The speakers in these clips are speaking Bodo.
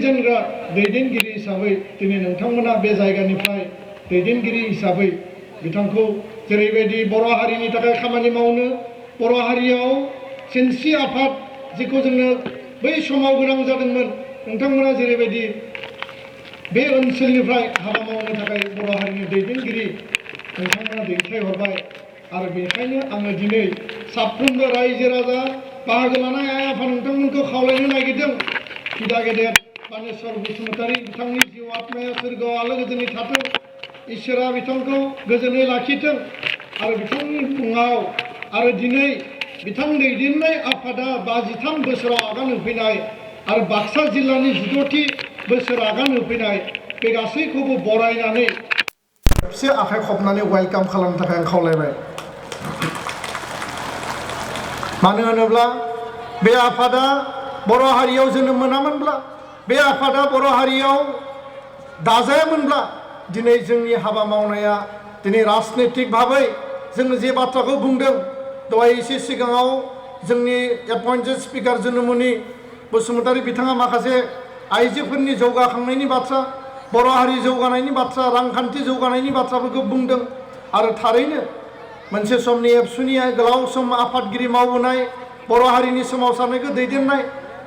दैदेनग्रा दैदेनगिरि हिसाबै दिनै नोंथांमोना बे जायगानिफ्राय दैदेनगिरि हिसाबै बिथांखौ जेरैबायदि बर' हारिनि थाखाय खामानि मावनो बर' हारियाव सिनस्रि आफाद जिखौ जोंनो बै समाव गोनां जादोंमोन नोंथांमोना जेरैबायदि बे ओनसोलनिफ्राय हाबा मावनो थाखाय बर' हारिनि दैदेनगिरि नोंथांमोना दैथायहरबाय आरो बेनिखायनो आङो दिनै साफ्रोमबो रायजो राजा बाहागो लानाय आइ आफा नोंथांमोनखौ खावलायनो नागिरदों बिदा गेदेर बानेस्वर बसुमतारी बिथांनि जिउ आत्माया सोरगोआव आलो गोजोनै थाथों इसोरा बिथांखौ गोजोनै लाखिथों आरो बिथांनि मुङाव आरो दिनै बिथां दैदेननाय आफादा 53 बोसोराव आगान होफैनाय आरो बाक्सा जिल्लानि 14थि बोसोर आगान होफैनाय बे गासैखौबो बरायनानै खेबसे आखाइ खबनानै वेलकाम खालामनो थाखाय आं खावलायबाय मानो होनोब्ला बे आफादा बर' हारियाव जोनोम मोनामोनब्ला बे आफादा बर' हारियाव दाजायामोनब्ला दिनै जोंनि हाबा मावनाया दिनै राजनैतिक भाबै जों जे बाथ्राखौ बुंदों दहाय एसे सिगाङाव जोंनि एपइन्टेड स्पिकार जुनुमुनि बसुमतारी बिथाङा माखासे आइजोफोरनि जौगाखांनायनि बाथ्रा बर' हारि जौगानायनि बाथ्रा रांखान्थि जौगानायनि बाथ्राफोरखौ बुंदों आरो थारैनो मोनसे समनि एबसुनि गोलाव सम आफादगिरि मावबोनाय बर' हारिनि सोमावसारनायखौ दैदेननाय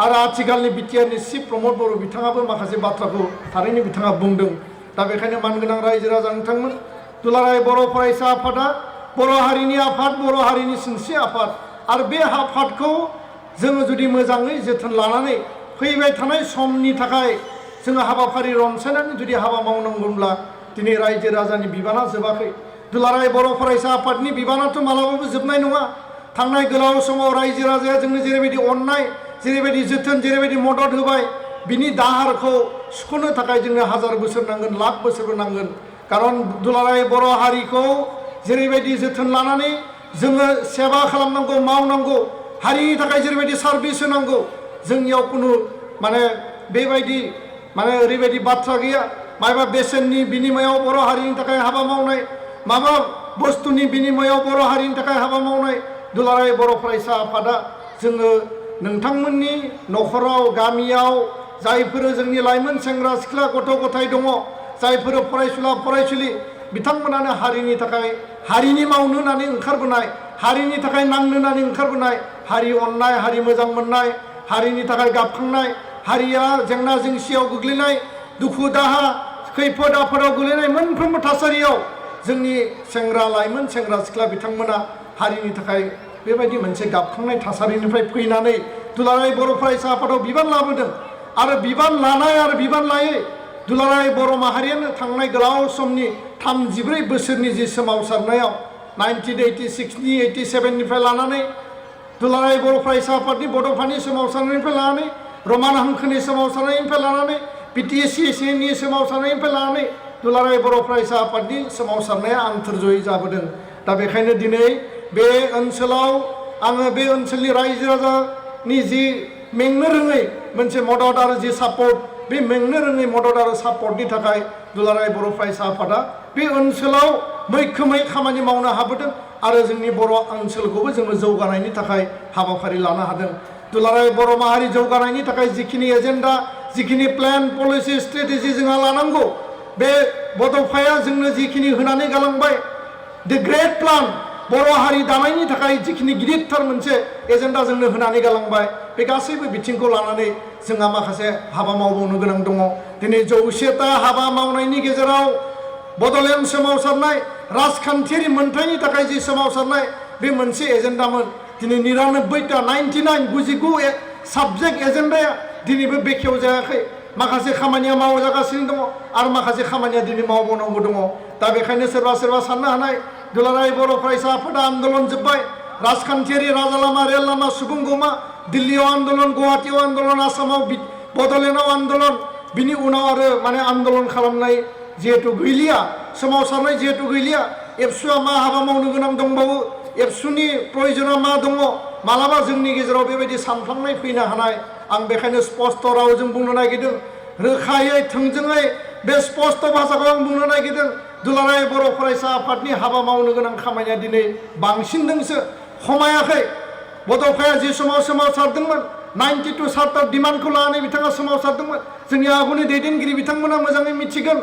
आरो आथिखालनि बिटिआरनि चिफ प्रमद बर' बिथाङाबो माखासे बाथ्राखौ थारैनो बिथाङा बुंदों दा बेखायनो मानगोनां रायजो राजा नोंथांमोन दुलाराय बर' फरायसा आफादा बर' हारिनि आफाद बर' हारिनि सिनस्रि आफाद आरो बे आफादखौ जोङो जुदि मोजाङै जोथोन लानानै फैबाय थानाय समनि थाखाय जोङो हाबाफारि रनसायनानै जुदि हाबा मावनांगौब्ला दिनै रायजो राजानि बिबाना जोबाखै दुलाराय बर' फरायसा आफादनि बिबानाथ' मालाबाबो जोबनाय नङा थांनाय गोलाव समाव रायजो राजाया जोंनो जेरैबायदि अननाय जेरैबायदि जोथोन जेरैबायदि मदद होबाय बिनि दाहारखौ सुख'नो थाखाय जोंनो 1000 बोसोर नांगोन लाख बोसोरबो नांगोन खारन दुलाराय बर' हारिखौ जेरैबायदि जोथोन लानानै जोङो सेवा खालामनांगौ मावनांगौ हारिनि थाखाय जेरैबायदि सार्भिस होनांगौ जोंनियाव खुनु माने बेबायदि माने ओरैबायदि बाथ्रा गैया माबा बेसेननि बिनिमयाव बर' हारिनि थाखाय हाबा मावनाय माबा बुस्थुनि बिनिमयाव बर' हारिनि थाखाय हाबा मावनाय दुलाराय बर' फरायसा आफादा जोङो नोंथांमोननि न'खराव गामियाव जायफोर जोंनि लाइमोन सेंग्रा सिख्ला गथ' गथाय दङ जायफोर फरायसुला फरायसुलि बिथांमोनानो हारिनि थाखाय हारिनि मावनो होननानै ओंखारबोनाय हारिनि थाखाय नांनो होननानै ओंखारबोनाय हारि अननाय हारि मोजां मोननाय हारिनि थाखाय गाबखांनाय हारिया जेंना जेंसियाव गोग्लैनाय दुखु दाहा खैफोद आफोदाव गोग्लैनाय मोनफ्रोमबो थासारियाव जोंनि सेंग्रा लाइमोन सेंग्रा सिख्ला बिथांमोना हारिनि थाखाय बेबायदि मोनसे गाबखांनाय थासारिनिफ्राय फैनानै दुलाराय बर' फरायसा आफादाव बिबान लाबोदों आरो बिबान लानाय आरो बिबान लायै दुलाराय बर' माहारियानो थांनाय गोलाव समनि 34 बोसोरनि जि सोमावसारनायाव 1986नि 87निफ्राय लानानै दुलाराय बर' फरायसा आफादनि बड'फानि सोमावसारनायनिफ्राय लानानै रमान हांखोनि सोमावसारनायनिफ्राय लानानै बिटिएसिनि सोमावसारनायनिफ्राय लानानै दुलाराय बर' फरायसा आफादनि सोमावसारनाया आंथोरजयै जाबोदों दा बेखायनो दिनै बे ओनसोलाव आङो बे ओनसोलनि रायजो राजानि जि मेंनो रोङै मोनसे मदद आरो जि सापर्ट बे मेंनो रोङै मदद आरो सापर्टनि थाखाय दुलाराय बर' फरायसा आफादा बे ओनसोलाव मैखोमै खामानि मावनो हाबोदों आरो जोंनि बर' ओनसोलखौबो जोङो जौगानायनि थाखाय हाबाफारि लानो हादों दुलाराय बर' माहारि जौगानायनि थाखाय जिखिनि एजेन्डा जिखिनि प्लेन पलिसि स्ट्रेटेजि जोंहा लानांगौ बे बड'फाया जोंनो जिखिनि होनानै गालांबाय दि ग्रेट प्लान बर' हारि दानायनि थाखाय जिखिनि गिदिरथार मोनसे एजेन्डा जोंनो होनानै गालांबाय बे गासैबो बिथिंखौ लानानै जोंहा माखासे हाबा मावबावनो गोनां दङ दिनै 100ता हाबा मावनायनि गेजेराव बड'लेण्ड सोमावसारनाय राजखान्थियारि मोनथायनि थाखाय जि सोमावसारनाय बे मोनसे एजेन्डामोन दिनै 99ता 99 साबजेक्ट एजेन्डाया दिनैबो बेखेव जायाखै माखासे खामानिया मावजागासिनो दङ आरो माखासे खामानिया दिनै मावबावनांगौ दङ दा बेखायनो सोरबा सोरबा साननो हानाय दुलाराय बर' फरायसा आफादा आन्दलन जोब्बाय राजखान्थियारि राजा लामा रेल लामा सुबुं गौमा दिल्लीयाव आन्दलन गुवाहाटीयाव आन्दलन आसामाव बड'लेण्डआव आन्दलन बिनि उनाव आरो माने आन्दलन खालामनाय जिहेतु गैलिया सोमावसारनाय जिहेतु गैलिया एबसुआ मा हाबा मावनो गोनां दंबावो एबसुनि प्रयजना मा दङ मालाबा जोंनि गेजेराव बेबायदि सानफ्लांनाय फैनो हानाय आं बेखायनो स्पष्ट रावजों बुंनो नागिरदों रोखायै थोंजोङै बे स्पष्ट भाषाखौ आं बुंनो नागिरदों दुलाराय बर' फरायसा आफादनि हाबा मावनो गोनां खामानिया दिनै बांसिनदोंसो खमायाखै बड'फाया जि समाव सोमावसारदोंमोन 92 चार्टार डिमान्डखौ लानानै बिथाङा सोमावसारदोंमोन जोंनि आगुनि दैदेनगिरि बिथांमोना मोजाङै मिथिगोन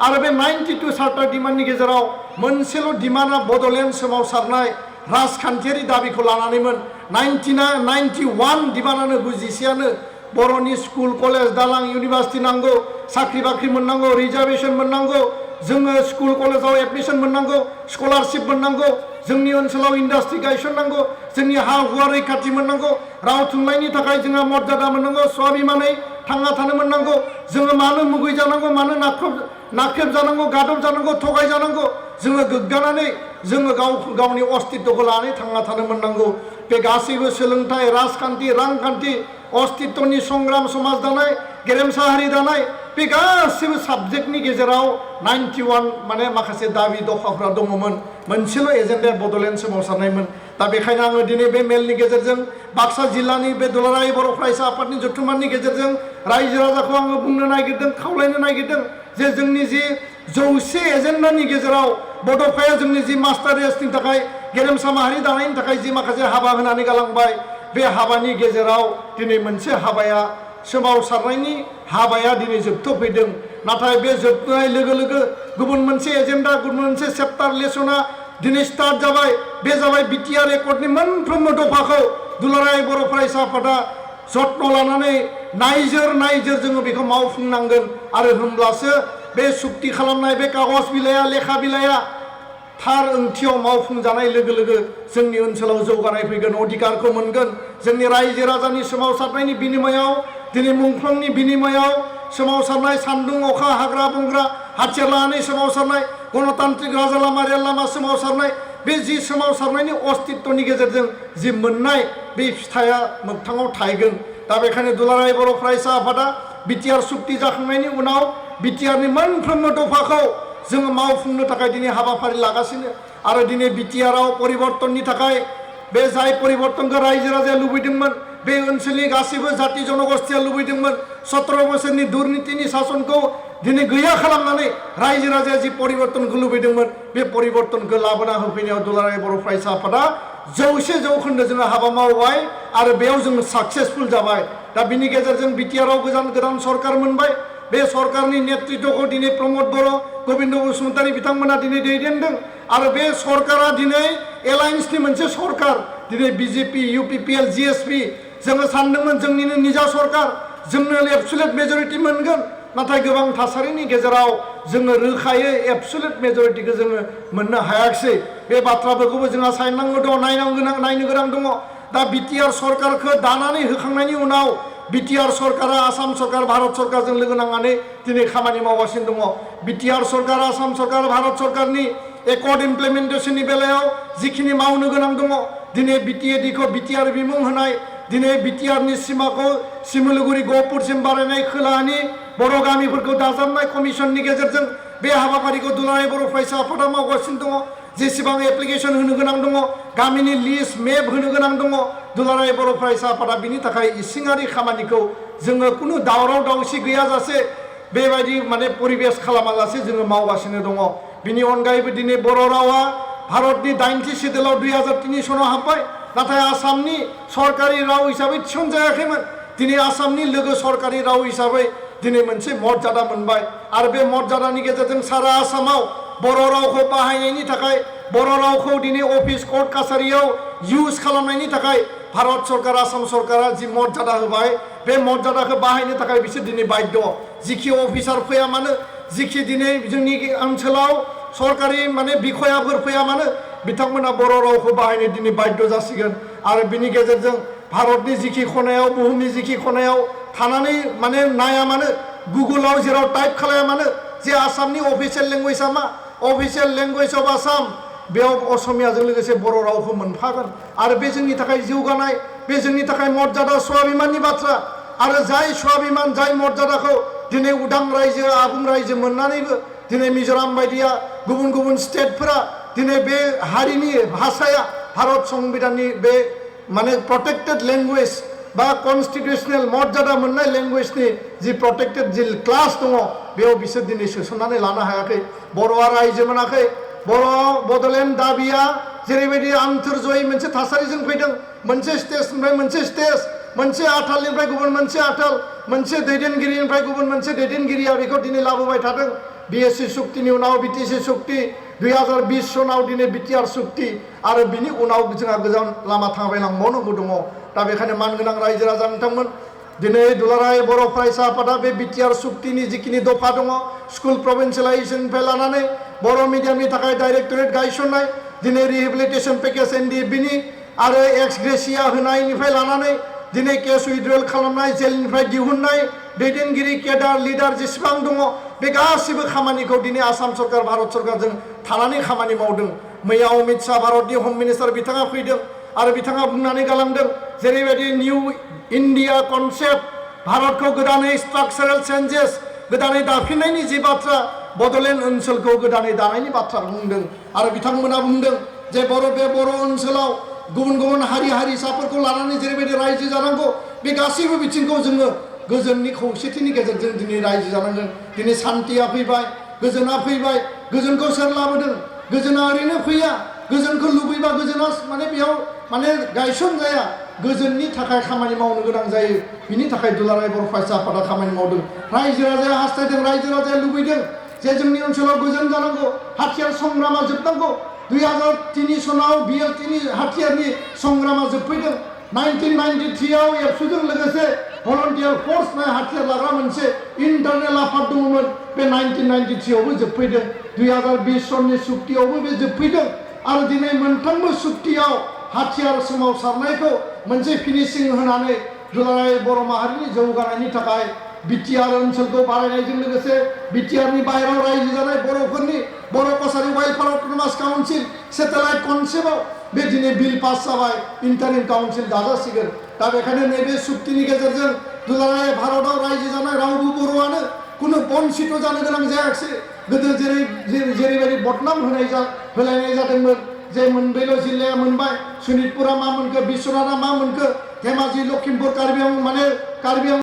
आरो बे 92 चार्टार डिमान्डनि गेजेराव मोनसेल' डिमान्डआ बड'लेण्ड सोमावसारनाय राजखान्थियारि दाबिखौ लानानैमोन 91 डिमान्डआनो 90 बर'नि स्कुल कलेज दालां इउनिभार्सिटि नांगौ साख्रि बाख्रि मोननांगौ रिजार्भेसन मोननांगौ जोङो स्कुल कलेजाव एडमिसन मोननांगौ स्कलारशिप मोननांगौ जोंनि ओनसोलाव इन्डास्ट्रि गायसननांगौ जोंनि हा हुआ रैखाथि मोननांगौ राव थुनलाइनि थाखाय जोंहा मर्यादा मोननांगौ स्वाभिमानै थांना थानो मोननांगौ जोङो मानो मुगै जानांगौ मानो नाख्रेब जानांगौ गादब जानांगौ थगाय जानांगौ जोङो गोग्गानानै जोङो गावनि अस्तित्वखौ लानानै थांना थानो मोननांगौ बे गासैबो सोलोंथाइ राजखान्थि रांखान्थि अस्तित्वनि संग्राम समाज दानाय गेरेमसा हारि दानाय बे गासैबो साबजेक्टनि गेजेराव 91 माने माखासे दाबि दफाफ्रा दङमोन मोनसेल' एजेन्डाया बड'लेण्ड सोमावसारनायमोन दा बेखायनो आङो दिनै बे मेलनि गेजेरजों बाक्सा जिल्लानि बे दुलाराय बर' फरायसा आफादनि जथुम्मानि गेजेरजों रायजो राजाखौ आङो बुंनो नागिरदों खावलायनो नागिरदों जे जोंनि जि 100 एजेन्डानि गेजेराव बड'फाया जोंनि जि मास्टार रेसनि थाखाय गेरेमसा माहारि दानायनि थाखाय जि माखासे हाबा होनानै गालांबाय बे हाबानि गेजेराव दिनै मोनसे हाबाया सोमावसारनायनि हाबाया दिनै जोबथ'फैदों नाथाय बे जोबनाय लोगो लोगो गुबुन मोनसे एजेन्डा गुबुन मोनसे चेप्टार लेसना दिनै स्टार्ट जाबाय बे जाबाय बिटिआर एकर्डनि मोनफ्रोमबो दफाखौ दुलाराय बर' फरायसा आफादा जत्न लानानै नायजोर जोङो बेखौ मावफुंनांगोन आरो होमब्लासो बे सुक्ति खालामनाय बे कागज बिलाइया लेखा बिलाइया थार ओंथियाव मावफुंजानाय लोगो लोगो जोंनि ओनसोलाव जौगानाय फैगोन अधिकारखौ मोनगोन जोंनि रायजो राजानि सोमावसारनायनि बिनिमयाव दिनै मुंख्लंनि बिनिमयाव सोमावसारनाय सान्दुं अखा हाग्रा बंग्रा हाथियार लानानै सोमावसारनाय गणतान्त्रिक राजा लामा रेल लामा सोमावसारनाय बे जि सोमावसारनायनि अस्तित्वनि गेजेरजों जि मोननाय बे फिथाइया मोगथाङाव थायगोन दा बेखायनो दुलाराय बर' फरायसा आफादा बिटिआर सुक्ति जाखांनायनि उनाव बिटिआरनि मोनफ्रोमबो दफाखौ जोङो मावफुंनो थाखाय दिनै हाबाफारि लागासिनो आरो दिनै बिटिआरआव परिबर्तननि थाखाय बे जाय परिबर्तनखौ रायजो राजाया लुबैदोंमोन बे ओनसोलनि गासैबो जाति जनगोष्ठीया लुबैदोंमोन 17 बोसोरनि दुर्नीतिनि शासनखौ दिनै गैया खालामनानै रायजो राजाया जि परिबर्तनखौ लुबैदोंमोन बे परिबर्तनखौ लाबोना होफैनायाव दुलाराय बर' फरायसा आफादा 100% जोङो हाबा मावबाय आरो बेयाव जों साक्सेसफुल जाबाय दा बिनि गेजेरजों बिटिआरआव गोदान सरकार मोनबाय बे सरकारनि नेतृत्वखौ दिनै प्रमद बर' गोविन्द बसुमतारी बिथांमोना दिनै दैदेनदों आरो बे सरकारा दिनै एलायन्सनि मोनसे सरकार दिनै बिजेपि इउपिपिएल जिएसपि जोङो सानदोंमोन जोंनिनो निजा सरकार जोंनो एबसुलेट मेजरिटि मोनगोन नाथाय गोबां थासारिनि गेजेराव जोङो रोखायै एबसुलेट मेजरिटिखौ जोङो मोननो हायाखिसै बे बाथ्राफोरखौबो जोंहा साननांगौ दङ नायनो गोनां दङ दा बिटिआर सरकारखौ दानानै होखांनायनि उनाव बिटिआर सरकारा आसाम सरकार भारत सरकारजों लोगो नांनानै दिनै खामानि मावगासिनो दङ बिटिआर सरकार आसाम सरकार भारत सरकारनि एकर्ड इमप्लिमेन्टेसननि बेलायाव जिखिनि मावनो गोनां दङ दिनै बिटिएडिखौ बिटिआर बिमुं होनाय दिनै बिटिआरनि सिमाखौ सिमुलुगुरि गहपुरसिम बारायनाय खोलाहानि बर' गामिफोरखौ दाजाबनाय कमिसननि गेजेरजों बे हाबाफारिखौ दुलाराय बर' फरायसा आफादा मावगासिनो दङ जेसेबां एप्लिकेसन होनो गोनां दङ गामिनि लिस्ट मेप होनो गोनां दङ दुलाराय बर' फरायसा आफादा बिनि थाखाय इसिङारि खामानिखौ जोङो खुनु दावराव दावसि गैयाजासे बेबायदि माने परिबेस खालामाजासे जोङो मावगासिनो दङ बिनि अनगायैबो दिनै बर' रावा भारतनि 80 सिडुलाव 2003 सनाव हाबबाय नाथाय आसामनि सरकारि राव हिसाबै थिसनजायाखैमोन दिनै आसामनि लोगो सरकारि राव हिसाबै दिनै मोनसे मर्यादा मोनबाय आरो बे मर्यादानि गेजेरजों सारा आसामाव बर' रावखौ बाहायनायनि थाखाय बर' रावखौ दिनै अफिस कर्ट कासारियाव इउज खालामनायनि थाखाय भारत सरकार आसाम सरकारा जि मर्यादा होबाय बे मर्यादाखौ बाहायनो थाखाय बिसोर दिनै बाध्य जिखि अफिसार फैया मानो जिखि दिनै जोंनि ओनसोलाव सरकारि माने बिखयाफोर फैया मानो बिथांमोना बर' रावखौ बाहायनो दिनै बाध्य जासिगोन आरो बिनि गेजेरजों भारतनि जिखि खनायाव बुहुमनि जिखि खनायाव थानानै माने नाया मानो गुगोलाव जेराव टाइप खालाया मानो जे आसामनि अफिसियेल लेंगुवेजआ मा अफिसियेल लेंगुवेज अफ आसाम बेयाव असमियाजों लोगोसे बर' रावखौ मोनफागोन आरो बे जोंनि थाखाय जौगानाय बे जोंनि थाखाय मर्यादा स्वाभिमाननि बाथ्रा आरो जाय स्वाभिमान जाय मर्यादाखौ दिनै उदां रायजो आबुं रायजो मोननानैबो दिनै मिज'राम बायदिया गुबुन स्टेटफोरा दिनै बे हारिनि भाषाया भारत संबिधाननि बे माने प्रटेक्टेड लेंगुवेज बा कन्स्टिटिउसनेल मर्यादा मोननाय लेंगुवेजनि जि प्रटेक्टेड जि क्लास दङ बेयाव बिसोर दिनै सोसननानै लानो हायाखै बर'आ रायजो मोनाखै बर' बड'लेण्ड दाबिया जेरैबायदि आंथोरजयै मोनसे थासारिजों फैदों मोनसे स्टेजनिफ्राय मोनसे स्टेज मोनसे आथालनिफ्राय गुबुन मोनसे आथाल मोनसे दैदेनगिरिनिफ्राय गुबुन मोनसे दैदेनगिरिया बेखौ दिनै लाबोबाय थादों बिएससि सुक्तिनि उनाव बिटिसि सुक्ति 2020 सनाव दिनै बिटिआर सुक्ति आरो बिनि उनाव जोंहा गोजान लामा थाबायलांबावनांगौ दङ दा बेखायनो मानगोनां रायजो राजा नोंथांमोन दिनै दुलाराय बर' फरायसा आफादा बे बिटिआर सुक्तिनि जिखिनि दफा दङ स्कुल प्रभिन्सियेलाइजेसननिफ्राय लानानै बर' मिडियामनि थाखाय डाइरेक्टरेट गायसननाय दिनै रिहेबिलिटेसन पेकेज एनडिएफबिनि आरो एक्स ग्रेसिया होनायनिफ्राय लानानै दिनै केस उइथड्रल खालामनाय जेलनिफ्राय दिहुननाय दैदेनगिरि केडार लिडार जेसेबां दङ बे गासिबो खामानिखौ दिनै आसाम सरकार भारत सरकारजों थानानै खामानि मावदों मैया अमित शाह भारतनि हम मिनिस्टार बिथाङा फैदों आरो बिथाङा बुंनानै गालांदों जेरैबायदि निउ इन्डिया कनसेप्ट भारतखौ गोदानै स्ट्राक्चारेल चेन्जेस गोदानै दाफिननायनि जि बाथ्रा बड'लेण्ड ओनसोलखौ गोदानै दानायनि बाथ्रा बुंदों आरो बिथांमोना बुंदों जे बे बर' ओनसोलाव गुबुन गुबुन हारि हारिसाफोरखौ लानानै जेरैबायदि रायजो जानांगौ बे गासैबो बिथिंखौ जोङो गोजोननि खौसेथिनि गेजेरजों दिनै रायजो जानांगोन दिनै सान्थिया फैबाय गोजोना फैबाय गोजोनखौ सोर लाबोदों गोजोना ओरैनो फैया गोजोनखौ लुबैबा गोजोना माने बेयाव माने गायसन जाया गोजोननि थाखाय खामानि मावनो गोनां जायो बिनि थाखाय दुलाराय बर' फरायसा आफादा खामानि मावदों रायजो राजाया हास्थायदों रायजो राजाया लुबैदों जे जोंनि ओनसोलाव गोजोन जानांगौ हाथियार संग्रामा जोबनांगौ 2003 सनाव बिएलटिनि हाथियारनि संग्रामा जोबफैदों 1993 आव एबसुजों लोगोसे भलन्टियार फर्स हाथियार लाग्रा मोनसे इन्टारनेल आफाद दङमोन बे 1993 आवबो जोबफैदों 2020 सननि सुक्तियावबो बे जोबफैदों आरो दिनै मोनफ्रोमबो सुक्तियाव हाथियार सोमावसारनायखौ मोनसे फिनिशिं होनानै दुलाराय बर' माहारिनि जौगानायनि थाखाय बिटिआर ओनसोलखौ बारायनायजों लोगोसे बिटिआरनि बाहेराव रायजो जानाय बर'फोरनि बर' कसारि वेलफेयार अट'नमास काउन्सिल सेटेलाइट कनसेप्टआव बे दिनै बिल पास जाबाय इन्टारिम काउन्सिल दाजासिगोन दा बेखायनो नैबे सुक्तिनि गेजेरजों दुलाराय भारतआव रायजो जानाय रावबो बर'आनो कुनु बन्सित जानो गोनां जायाखिसै गोदो जेरैबायदि बदनाम होलायनाय जादोंमोन जे मोनब्रैल' जिल्लाया मोनबाय सनितपुरा मा मोनखो बिश्वनाथआ मा मोनखो धेमाजि लखिमपुर कार्बि आंलं